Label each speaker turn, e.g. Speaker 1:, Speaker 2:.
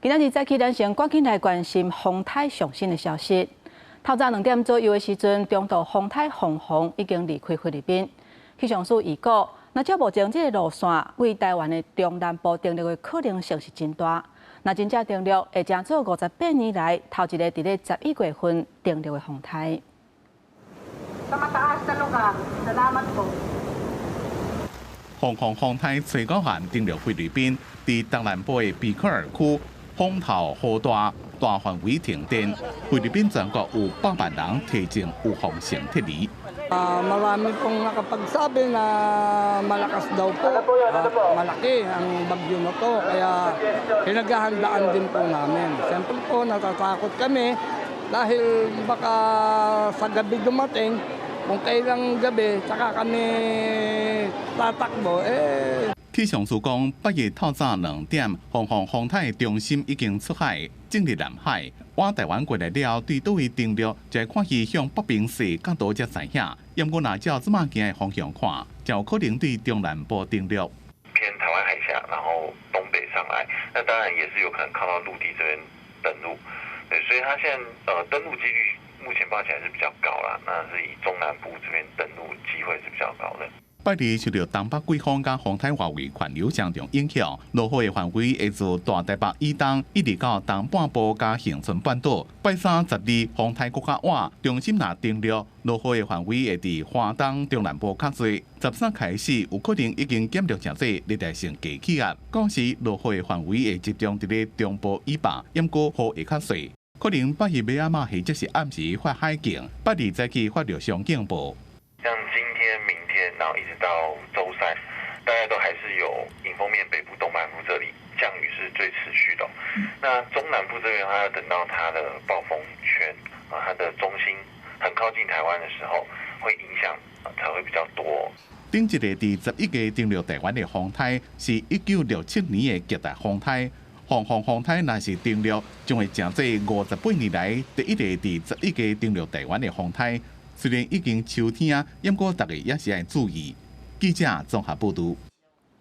Speaker 1: 今仔日早起，咱先趕緊來關心風颱上新的消息。透早2點左右的時陣，中度風颱鳳凰已經離開菲律賓。氣象署預估，若照目前這个路線，對台灣的中南部登陸的可能性是真大。若真正登陸，會成做58年來頭一个佇咧11月份登陸的風颱。
Speaker 2: Sa mataas na lugar, salamat po.
Speaker 3: 鳳凰風颱吹到岸登陸菲律賓，佇東南部的比科爾區，風頭雨大，大範圍停電。菲律賓全國有百萬人提前預防性撤離。
Speaker 4: Marami pong nakapagsabi na malakas daw po at malaki ang bagyo na to. Kaya pinaghahandaan din po namin. Siyempre po, natatakot kami dahil baka sa gabi dumating, kung kailang gabi, tsaka kami tatakbo, eh.
Speaker 3: 氣象署講，拜日透早2點，鳳凰風颱中心已經出海，進入南海。倚台灣過來了後，對佗位登陸，就會看伊向北邊勢較多才知影。毋過若照這馬行的方向看，就有可能對中南部登陸。
Speaker 5: 偏台灣海峽，然後東北上來，那當然也是有可能靠到陸地這邊登陸。對，所以它現在登陸幾率目前報起來是比較高啦。那是以中南部這邊登陸機會是比較高的。
Speaker 3: 拜二受著東北季風佮風颱外圍環流雙重影響，落雨的範圍會自大台北以東一直到東半部佮恆春半島。拜三十二風颱閣較倚，中心若登陸，落雨的範圍會佇花東中南部較濟。13開始有可能已經減弱成做熱帶性低氣壓，到時落雨的範圍會集中佇咧中部以北，毋過雨會較細。可能拜一尾仔嘛，或者是暗時發海警，拜二早起發熱霜警報。
Speaker 5: 像今天、明天，然後一直到週三，大概都還是有迎風面北部、東半部這裡降雨是最持續的。那中南部這邊，它要等到它的暴風圈啊，它的中心很靠近台灣的時候，會影響才會比較多。
Speaker 3: 頂一個佇11月登陸台灣的風颱，是1967年的極大風颱。鳳凰風颱若是登陸，將會成做58年來第一個佇十一月登陸台灣的風颱。雖然已經秋天，毋過逐家也是愛注意。記者綜合報導。